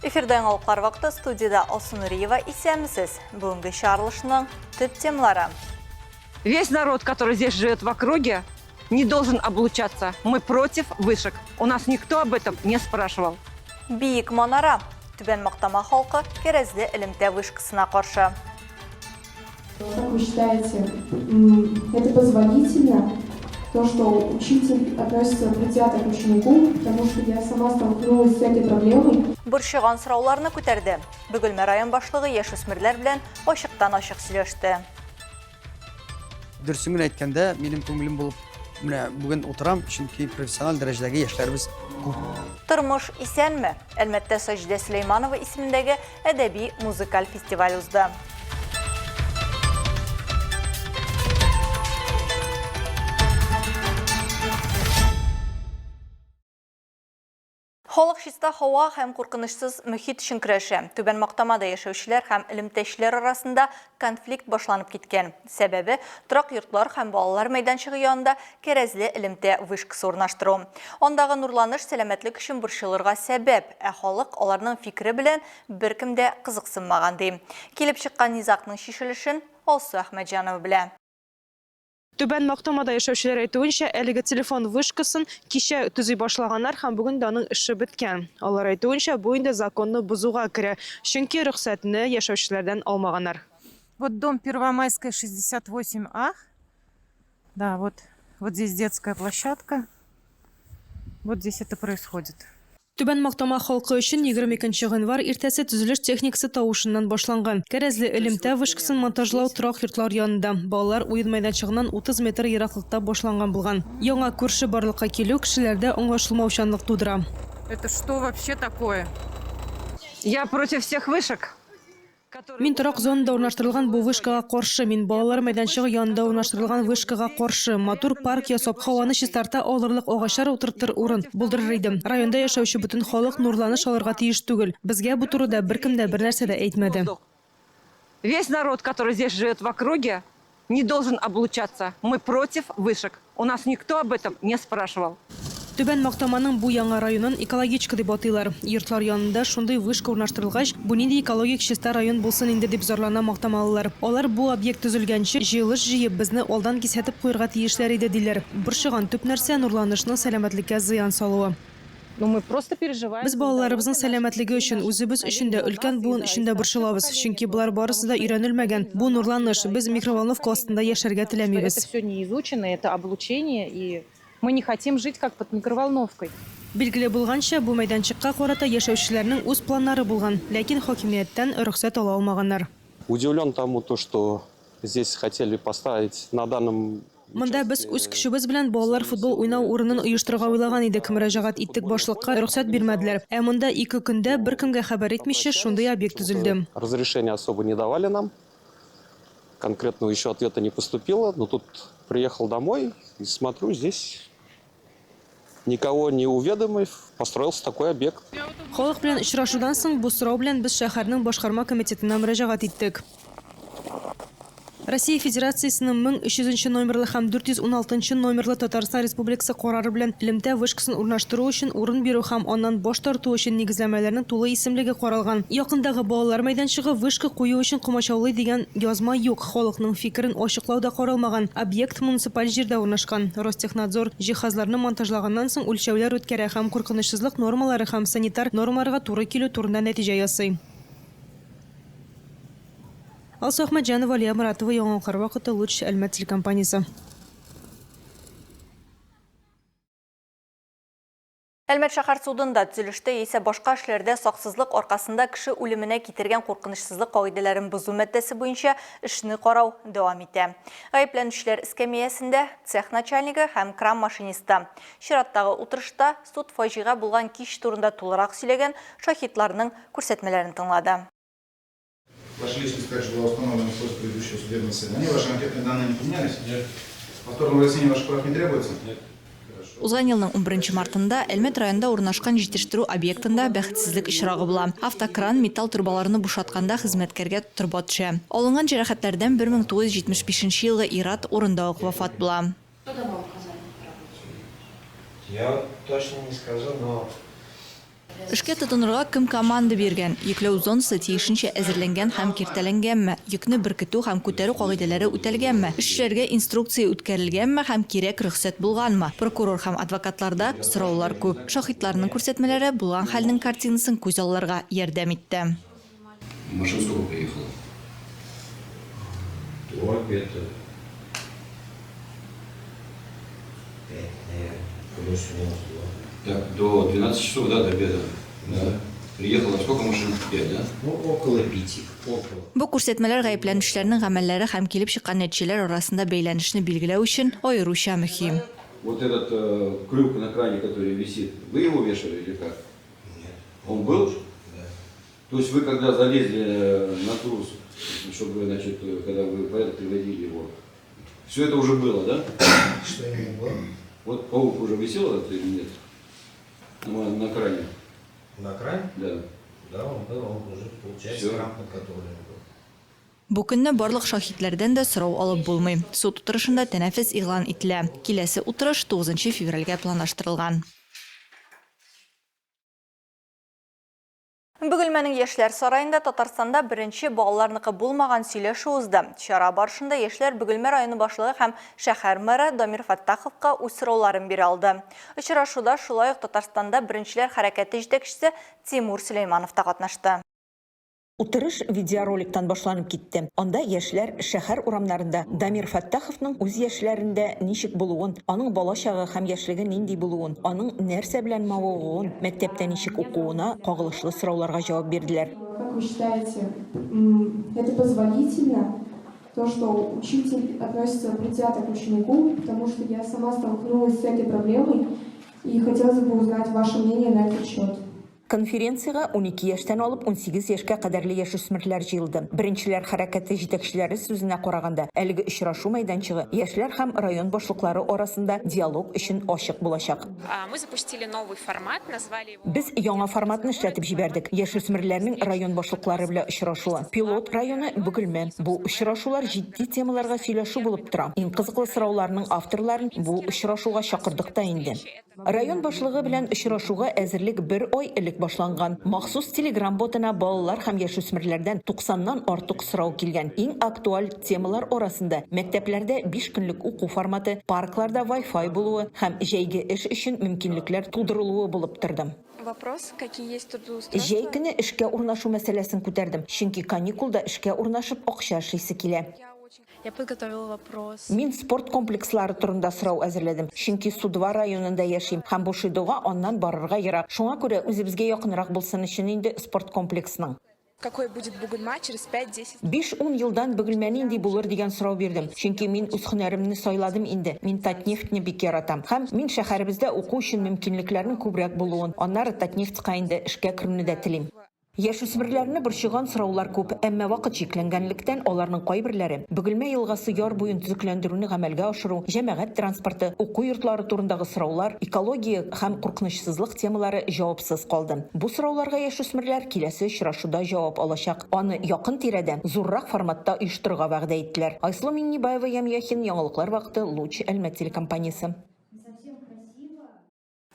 Эфирда яңалыклар вакыты студиядә Алсу Нуриева исәнмесез. Бүгенге чыгарылышның төп темалары. Весь народ, который здесь живет в округе, не должен облучаться. Мы против вышек. У нас никто об этом не спрашивал. Биек манара. Түбән Мактама халкы кәрәзле элемтә вышкасына каршы. Как вы считаете, это позволительно, то, что учитель относится предвзято к ученику, потому что я сама столкнулась с этой проблемой. Борчыган сорауларны күтәрде. Бөгелмә район башлыгы яшүсмерләр белән ачыктан-ачык сөйләште. Дөресен генә әйткәндә, минем күңелем булып менә бүген утырам, чөнки профессиональ дәрәҗәдәге яшьләребез күп. Тормыш исәнме? Әлмәттә Саҗидә Сөләйманова исемендәге әдәби музыкаль фестиваль узды. Халык чиста һава һәм куркынычсыз мөхит өчен көрәшә. Түбән Мактамада яшәүчеләр һәм элемтәчеләр арасында конфликт башланып киткән. Сәбәбе, торак йортлар һәм балалар мәйданчыгы янында кәрәзле элемтә вышкасы урнаштыру. Андагы нурланыш сәламәтлек өчен борчылырга сәбәп, ә халык аларның фикере белән беркем дә кызыксынмаган, ди. Килеп чыккан низагның чишелешен Алсу Әхмәтҗанова белә. Түбән Мактамада яшәүчеләр әйтүенчә, әлеге телефон вышкасын кичә төзи башлаганнар һәм бүген дә аның эше беткән. Алар әйтүенчә, бу инде законны бозуга керә, чөнки рөхсәтне яшәүчеләрдән алмаганнар. Вот дом Первомайская, 68 А. Да, вот, вот здесь детская площадка. Вот здесь это происходит. Түбән Мактама халкы өчен 22 нче гыйнвар иртәсе төзелеш техникасы тавышыннан башланган. Кәрәзле элемтә вышкасын монтажлау торак йортлар янында, балалар уен мәйданчыгыннан 30 метр ераклыкта башланган булган. Яңа күрше барлыкка килү кешеләрдә аңлашылмаучанлык тудыра. Это что вообще такое? Я против всех вышек. Мин торак зонада урнаштырылган бу вышкага каршы. Мин балалар мәйданчыгы янында урнаштырылган вышкага каршы. Матур парк ясап, һаваны чистарта алырлык агачлар утыртыр урын булдырыр идем. Районда яшәүче бөтен халык нурланыш алырга тиеш түгел. Безгә бу турыда беркем дә бернәрсә дә әйтмәде. Весь народ, который здесь живет в округе, не должен облучаться. Мы против вышек. У нас никто об этом не спрашивал. Түбән Мактаманың бу яңа районын экологичка дип атыйлар. Йортлар янында шундый вышка урнаштырылгач, бу нинди экологик чиста район булсын инде дип зарлана мактамалылар. Алар бу объект төзелгәнче, җыелыш җыеп, безне алдан кисәтеп куерга тиешләр иде, диләр. Борчыган төп нәрсә, нурланышның сәламәтлеккә зыян салуы. Без балаларыбызның сәламәтлеге өчен, үзебез өчен дә, өлкән буын өчен дә борчылабыз, чөнки болар барысы да өйрәнелмәгән. Бу нурланыш, без микроволновка астында яшәргә теләмибез. Билгеле булганча, бу мәйданчыкка карата яшәүчеләрнең үз планнары булган, ләкин хакимияттән рөхсәт ала алмаганнар. Удивлен тому, то, что здесь хотели поставить на данном Монда без үз көчебез белән балалар футбол уйнау урынын оештырырга уйлаган идек. Мөрәҗәгать иттек башлыкка, рөхсәт бирмәделәр. Ә монда ике көндә, беркемгә хәбәр итмичә, шундый объект төзелде. Разрешения особо не давали нам. Конкретного еще ответа не поступило, но тут приехал домой и смотрю, здесь никого не уведомив, построился такой объект. Халык белән очрашудан соң бу сорау белән без шәһәрнең башкарма комитетына мөрәҗәгать иттек. Россия Федерациясенең 1300 нче номерлы һәм 416 нчы номерлы Татарстан Республикасы карары белән элемтә вышкасын урнаштыру өчен урын бирү һәм аннан баш тарту өчен нигезләмәләрнең тулы исемлеге каралган. Якындагы балалар мәйданчыгы вышка кую өчен комачаулый дигән язма юк, халыкның фикерен ачыклау да каралмаган. Объект муниципаль җирдә урнашкан. Ростехнадзор җиһазларны монтажлаганнан соң үлчәүләр үткәрә һәм куркынычсызлык нормалары һәм санитар нормаларга туры килү турында нәтиҗә ясый. Алсу Әхмәтҗанова, Алия Моратова, Яңалыклар вакыты, Луч, Әлмәт телекомпаниясе. Әлмәт шәһәр судында төзелештә яисә башка эшләрдә саксызлык аркасында кеше үлеменә китергән куркынычсызлык кагыйдәләрен бозу маддәсе буенча эшне карау дәвам итә. Гаепләнүчеләр эскәмиясендә, цех начальнигы һәм кран машинисты. Чираттагы утырышта суд фаҗига булган кич турында тулырак сөйләгән шаһитларның күрсәтмәләрен тыңлады. Ваша личность также была установлена в ходе предыдущего судебного заседания. Ваши анкетные данные не поменялись? Нет. Повторного выяснения ваших прав не требуется? Нет. Узган елның унберенче мартында Әлмәт районында урнашкан җитештерү объектында бәхетсезлек очрагы була. Автокран металл торбаларны бушатканда хезмәткәргә торба төшә. Алынган җәрәхәтләрдән 1975 нче елгы ир-ат урында ук вафат була. Кто давал указание по работе? Я точно не скажу, но. Эшкә тотынырга кем команда биргән? Йөкләү зонасы тиешенчә әзерләнгән һәм киртәләнгәнме? Йөкне беркетү һәм күтәрү кагыйдәләре үтәлгәнме? Эшчеләргә инструкция үткәрелгәнме һәм кирәк рөхсәт булганмы? Прокурор һәм адвокатларда сораулар күп. Шаһитларның күрсәтмәләре булган хәлнең картинасын күзалларга ярдәм итте. Машин сколько приехало? До обеда. Пять, наверное. Так, до 12 часов, да, до обеда. Да. Приехало сколько машин? Пять, да? Ну, около пяти. Около. Бу күрсәтмәләр гаепләнүчеләрнең гамәлләре һәм килеп чыккан нәтиҗәләр арасында бәйләнешне билгеләү өчен аеруча мөһим. Вот этот крюк на кране, который висит, вы его вешали или как? Нет. Он был? Да. То есть вы когда залезли на трус, чтобы, значит, когда вы порядок приводили его, все это уже было, да? Что именно было? Вот паук уже висел этот или нет? На кране. На кране? Да. Да, он был, он уже, получается, Всё. кран подготовлен был. Бу көнне барлык шаһитләрдән дә сорау алып булмый. Суд утырышында тәнәфес игълан ителә. Киләсе утырыш 9 февральгә планлаштырылган. Бөгелмәнең Яшьләр сараенда Татарстанда беренче балаларныкы булмаган сөйләшү узды. Чара барышында яшьләр Бөгелмә районы башлыгы һәм шәһәр мэры Дамир Фәттаховка үз сорауларын бирә алды. Очрашуда шулай ук Татарстанда беренчеләр хәрәкәте җитәкчесе Тимур Сөләйманов та катнашты. Утырыш видеороликтан башланып китте. Анда яшьләр шәһәр урамнарында Дамир Фәттаховның үз яшьләрендә ничек булуын, аның балачагы һәм яшьлеге нинди булуын, аның нәрсә белән мавыгуын, мәктәптә ничек укуына кагылышлы сорауларга җавап бирделәр. Как вы считаете, это позволительно, то, что учитель относится предвзято к ученику, потому что я сама столкнулась с этой проблемой и хотелось бы узнать ваше мнение на этот счет. Конференциягә 12 яшьтән алып 18 яшькә кадәрле яшүсмерләр җыелды. Беренчеләр хәрәкәте җитәкчеләре сүзенә караганда, әлеге очрашу мәйданчыгы яшьләр һәм район башлыклары арасында диалог өчен ачык булачак. Мы запустили новый формат, назвали его... Без яңа форматны эшләтеп җибәрдек. Яшүсмерләрнең район башлыклары белән очрашуы. Пилот районы Бөгелмә. Бу очрашулар җитди темаларга сөйләшү булып тора. Иң кызыклы сорауларның авторларын бу очрашуга чакырдык та инде. Район башлыгы белән очрашуга әзерлек бер ай элек башланган. Махсус Telegram ботына балалар һәм яшүсмерләрдән 90-нан артык сорау килгән. Иң актуаль темалар арасында мәктәпләрдә 5 көнлек уку форматы, паркларда Wi-Fi булуы һәм җәйге эш өчен мөмкинлекләр тудырылуы булып торды. Вопрос, какие есть трудоустройства? Җәй көне эшкә урнашу мәсьәләсен күтәрдем, чөнки каникулда эшкә урнашып акча эшлисе килә. Я подготовила вопрос. Мин спорт комплекслары турында сорау әзерләдем, чөнки Судва районында яшим һәм Бушидога аннан барырга ерак. Шуңа күрә үзебезгә якынрак булсын өчен инде спорт комплексның. Какой будет Бугульма через 5-10 5-10 елдан Бөгелмә нинди булыр дигән сорау бирдем. Чөнки мин үз һөнәремне сайладым инде. Мин Татнефтьне бик яратам. Һәм мин шәһәребездә уку өчен мөмкинлекләрнең күбрәк булуын, аннары Татнефтька инде эшкә керүне дә телим. Яшүсмерләрне борчыган сораулар күп, әмма вакыт чикләнгәнлектән аларның кайберләре Бөгелмә елгасы яр буен төзекләндерүне гамәлгә ашыру, җәмәгать транспорты, уку йортлары турындагы сораулар, экология һәм куркынычсызлык темалары җавапсыз калды. Бу сорауларга яшүсмерләр киләсе очрашуда җавап алачак. Аны якын тирәдә, зуррак форматта оештырырга вәгъдә иттеләр. Айсылу Миңнебаева, Ямь Яхин, Яңалыклар вакыты, Луч, Әлмәт телекомпаниясе.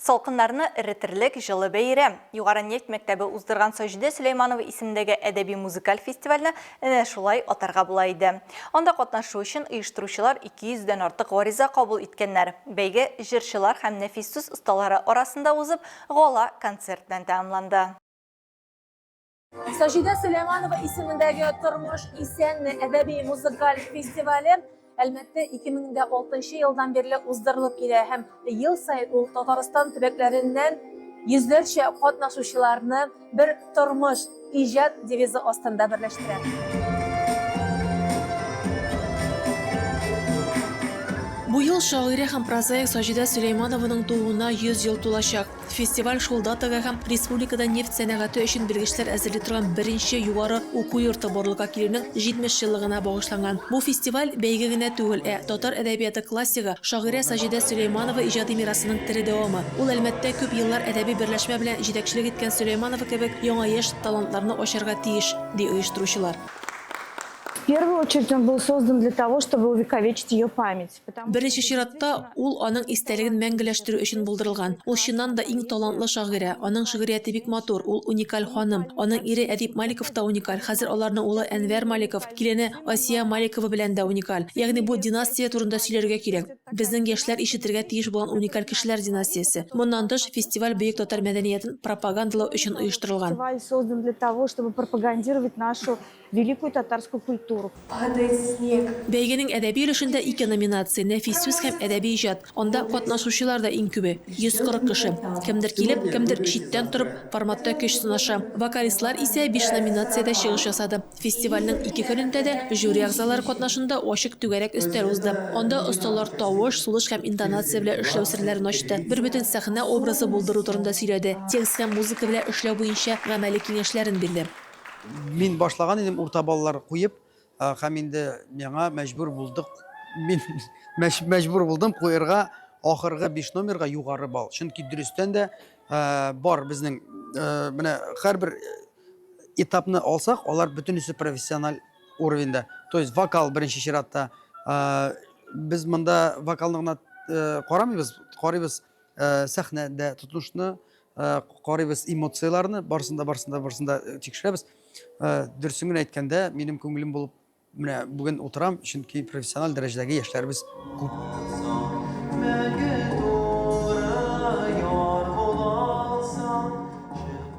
Салкыннарны эретерлек җылы бәйрәм. Югары нефть мәктәбе уздырган Саҗидә Сөләйманова исемендәге әдәби музыкаль фестивальне әнә шулай атарга була иде. Анда катнашу өчен оештыручылар 200 дән артык гариза кабул иткәннәр. Бәйге җырчылар һәм нәфис сүз осталары арасында узып, гала концерт белән тәмамланды. Саҗидә Сөләйманова исемендәге Тормыш исәнме әдәби музыкаль фестивале Әлмәттә 2006 елдан бирле уздырылып килә һәм ел саен ул Татарстан төбәкләреннән йөзләрчә катнашучыларны бер тормыш, иҗат девизы астында берләштерә. Бу ел шагыйрә һәм прозаик Саҗидә Сөләйманованың тууына 100 ел тулачак. Фестиваль шул датага һәм республикада нефть сәнәгате өчен белгечләр әзерли торган беренче югары уку йорты барлыкка килүнең 70 еллыгына багышланган. Бу фестиваль бәйге генә түгел, ә татар әдәбияты классигы, шагыйрә Саҗидә Сөләйманова иҗади мирасының тере дәвамы. Ул Әлмәттә күп еллар әдәби берләшмә белән җитәкчелек иткән Сөләйманова кебек яңа яшь талантларны ачарга тиеш, ди оештыручылар. В первую очередь он был создан для того, чтобы увековечить ее память. Беренче чиратта, ул аның истәлеген мәңгеләштерү өчен булдырылган. Ул чыннан да иң талантлы шагыйрә. Аның шигърияте бик матур, ул уникаль ханым. Аның ире Әдип Маликов та уникаль, хәзер аларның улы Әнвәр Маликов, килене Асия Маликова белән дә уникаль. Ягъни бу династия турында сөйләргә кирәк. Безнең яшьләр ишетергә тиеш булган уникаль кешеләр династиясе. Моннан тыш, фестиваль бөек татар мәдәниятен пропагандалау өчен оештырылган. Фестиваль создан для того, чтобы пропагандировать нашу великую татарскую культуру. Падает снег. Бәйгенең әдәби өлешендә ике номинация, нәфис сүз һәм әдәби иҗат. Анда катнашучылар да иң күбе, 140 кеше. Кемдер килеп, кемдер читтән торып, форматта көч сынаша. Вокалистлар исә биш номинациядә чыгыш ясады. Фестивальнең ике көнендә дә жюри әгъзалары катнашында ачык түгәрәк өстәл узды. Анда осталар тавыш, сулыш һәм интонация белән эшләү серләрен ачты, бербөтен сәхнә образы булдыру турында сөйләде, текст һәм музыка белән эшләү буенча гамәли киңәшләрен бирде. Мин башлаган идем урта баллар куеп, һәм инде миңа мәҗбүр булдык, мин мәҗбүр булдым куерга ахыргы 5 номерга югары балл. Чөнки дөрестән дә бар безнең менә һәрбер этапны алсак, алар бөтенесе профессиональ уровеньда. То есть вокал беренче чиратта. Без монда вокалны гына карамыйбыз, карыйбыз сәхнәдә тотынышны, карыйбыз эмоцияләрне, барысын да, барысын да, барысын да тикшерәбез. Дөресен генә әйткәндә, минем күңелем булып Менә бүген утырам, чөнки профессиональ дәрәҗәдәге яшьләребез күп.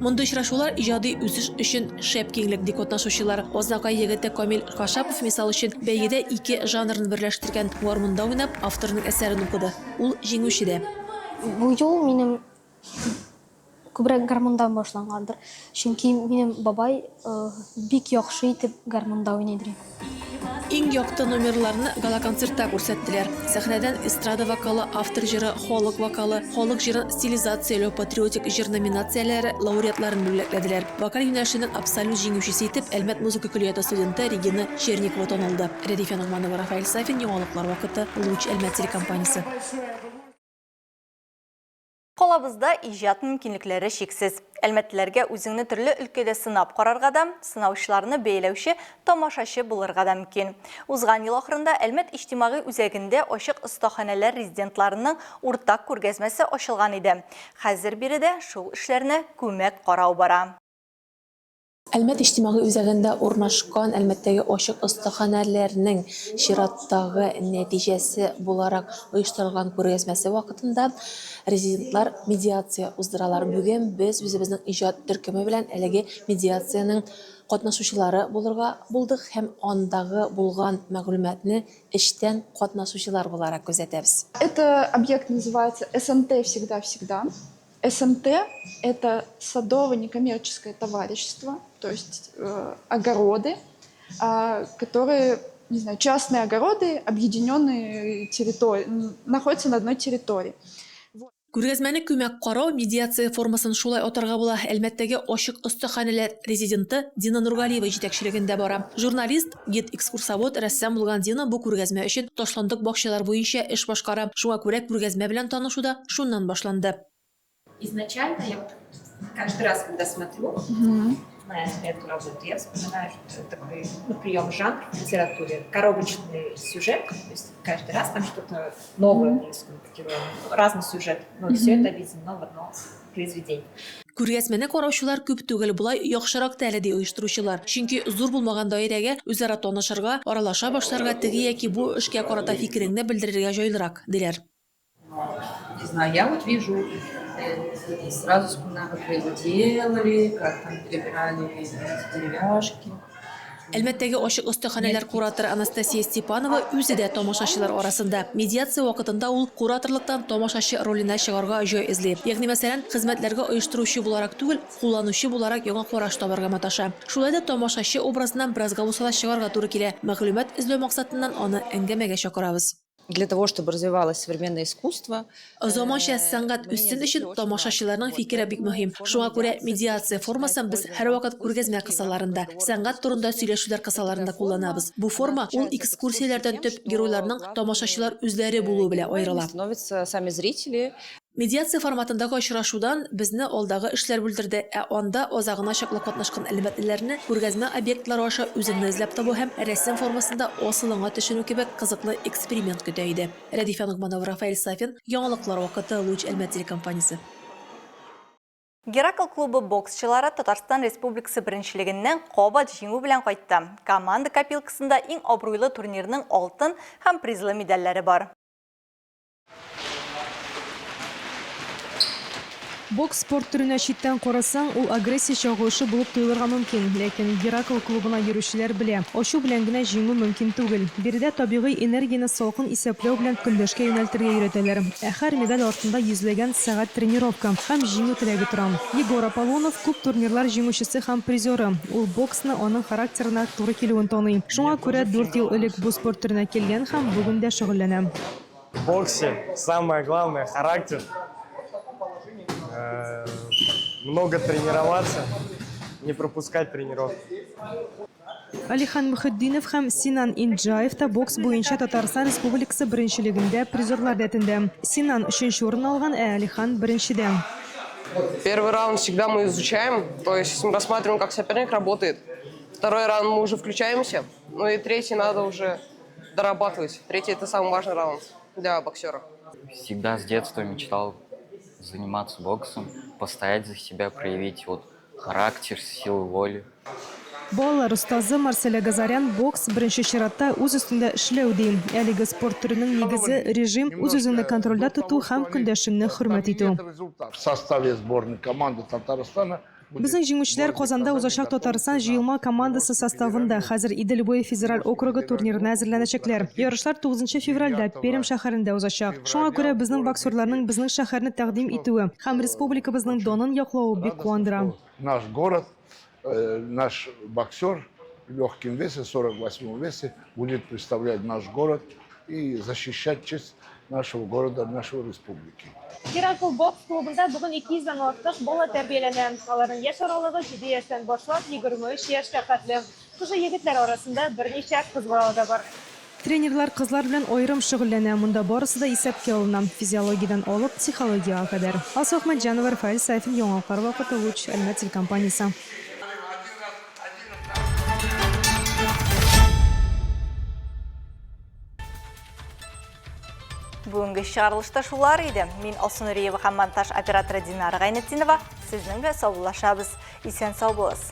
Мондый очрашулар иҗади үсеш өчен шәп киңлек, ди катнашучылар. Азнакай егете Камил Кашапов, мисал өчен, бәйгедә ике жанрны берләштергән, гармунда уйнап, авторның әсәрен укыды. Ул җиңүче дә. Бу юл минем Күбрәк гармундан башлангандыр. Чөнки минем бабай бик яхшы итеп гармунда уйныйдыр. Иң якты номерларны гала-концертта күрсәттеләр. Сәхнәдән эстрада вокалы, автор җыры, халык вокалы, халык җырын стилизацияләү, патриотик җыр номинацияләре лауреатларын бүләкләделәр. Вокаль юнәлешенең абсолют җиңүчесе итеп Әлмәт музыка көллияте студенты Регина Черникова танылды. Рәдифә Ногманова, Рафаэль Сафин, Яңалыклар вакыты, Луч, Әлмәт телекомпаниясе. Калабызда иҗат мөмкинлекләре чиксез. Әлмәтлеләргә үзеңне төрле өлкәдә сынап карарга да, сынаучыларны бәяләүче тамашачы булырга да мөмкин. Узган ел ахырында Әлмәт иҗтимагый үзәгендә ачык остаханәләр резидентларының уртак күргәзмәсе ачылган иде. Хәзер биредә шул эшләрне күмәк карау бара. Әлмәт иҗтимагый үзәгендә урнашкан Әлмәттәге ачык остаханәләрнең чираттагы нәтиҗәсе буларак оештырылган күргәзмәсе вакытында резидентлар медиация уздыралар. Бүген без үзебезнең иҗат төркеме белән әлеге медиациянең катнашучылары булырга булдык һәм андагы булган мәгълүматны эчтән катнашучылар буларак күзәтәбез. Это объект называется СНТ всегда-всегда. СНТ – это садово-некоммерческое товарищество, то есть э, огороды, э, которые, не знаю, частные огороды, объединенные территории, находятся на одной территории. Күргәзмәне күмәк карау медиация формасын шулай атарга була, Әлмәттәге ачык остаханәләр резиденты Дина Нургалиева җитәкчелегендә бара. Журналист, гид-экскурсовод, рәссам булган Дина бу күргәзмә өчен ташландык бакчалар буенча эш башкара. Шуңа күрә күргәзмә белән танышу да шуннан башланды. Изначально я вот каждый раз, когда смотрю на эту работу, я вспоминаю, что это такой ну, прием жанр в литературе, коробочный сюжет, то есть каждый раз там что-то новое происходит героем, ну, разный сюжет, но mm -hmm. все это объединено в одно произведение. Күргәзмәне караучылар күп түгел, болай яхшырак та әле, ди оештыручылар. Чөнки зур булмаган даирәгә үзара танышырга, аралаша башларга, теге яки бу эшкә карата фикереңне белдерергә җайлырак, диләр. Не знаю, я вот вижу, э, сразу вспоминаю, как вы его делали, как там перебирали эти деревяшки. Әлмәттәге ачык остаханәләр кураторы Анастасия Степанова үзе дә тамашачылар арасында. Медиация вакытында ул кураторлыктан тамашачы роленә чыгарга җай эзли. Ягъни мәсәлән, хезмәтләргә оештыручы буларак түгел, кулланучы буларак яңа караш табарга маташа. Шулай да тамашачы образыннан беразга булса да чыгарга туры килә. Мәгълүмат эзләү максатыннан аны әңгәмәгә чакырабыз. Для того, чтобы развивалось современное искусство. Заманча сәнгать үссен өчен тамашачыларның фикере бик мөһим. Шуңа күрә медиация формасын без һәрвакыт күргәзмә кысаларында, сәнгать турында сөйләшүләр кысаларында кулланабыз. Бу форма ул экскурсияләрдән төп геройларның тамашачылар үзләре булуы белән аерыла. Становятся сами зрители. Медиация форматындагы очрашудан безне алдагы эшләр бүлдерде, ә анда азагына чаклы катнашкан әлмәтлеләрне күргәзмә объектлары аша үзеңне эзләп табу һәм рәсем формасында асылыңа төшенү кебек кызыклы эксперимент көтә иде. Рәдифә Ногманова, Рафаэль Сафин, Яңалыклар вакыты, Луч Әлмәт телекомпаниясе. Геракл клубы боксчылары Татарстан Республикасы беренчелегеннән кабат җиңү белән кайтты. Команда копилкасында иң абруйлы турнирның алтын һәм призлы медальләре бар. Бокс спорт төренә читтән карасаң, ул агрессия чагылышы булып тоелырга мөмкин. Ләкин Геракл клубына йөрүчеләр белә, ачу белән генә җиңү мөмкин түгел. Биредә табигый энергияне салкын исәпләү белән көндәшкә юнәлтергә өйрәтәләр. Ә һәр медаль артында йөзләгән сәгать тренировка һәм җиңү теләге тора. Егор Аполлонов, күп турнирлар җиңүчесе һәм призеры. Ул боксны аның характерына туры килүен таный. Шуңа күрә дүрт ел элек бу спорт төренә килгән һәм бүген дә шөгыльләнә. В боксе самое главное характер, э, много тренироваться, не пропускать тренировки. Алихан Мөхетдинов һәм Синан Инджаев та бокс буенча Татарстан Республикасы беренчелегендә призерлар рәтендә. Синан өченче урын алган, ә Алихан беренчедә. Первый раунд всегда мы изучаем, то есть мы рассматриваем, как соперник работает. Второй раунд мы уже включаемся, ну и третий надо уже дорабатывать. Третий – это самый важный раунд для боксера. Всегда с детства мечтал заниматься боксом, постоять за себя, проявить вот характер, силу воли. Балалар остазы Марселя Газарян бокс беренче чиратта үз өстендә эшләү ди. Әлеге спорт төренең нигезе режим, үз-үзеңне контрольдә тоту һәм көндәшеңне хөрмәт итү. В составе сборной команды Татарстана Безнең җиңүчеләр Казанда узачак Татарстан җыелма командасы составында хәзер Идел буе федераль округы турнирына әзерләнәчәкләр. Ярышлар 9 февральдә Пермь шәһәрендә узачак. Шуңа күрә безнең боксерларның безнең шәһәрне тәкъдим итүе һәм республикабызның данын яклавы бик куандыра. Наш город, наш боксер в легком весе, 48 весе, будет представлять наш город и защищать честь нашего города, нашего республики. Геракл бокс клубында бүген 200 дән артык бала тәрбияләнә. Аларның яшь аралыгы 7 яшьтән башлап 23 яшькә хәтле. Шушы егетләр арасында берничә кыз бала да бар. Тренерлар кызлар белән аерым шөгыльләнә, монда барысы да исәпкә алына, физиологиядән алып психологиягә кадәр. Алсу Әхмәтҗанова, Рафаэль Сафин, Яңалыклар вакыты, Луч, Әлмәт телекомпаниясе. Бүгенге чыгарылышта шулар иде. Мин Алсу Нуриева һәм монтаж операторы Динара Гайнетдинова сезнең белән саубуллашабыз. Исән сау булыгыз.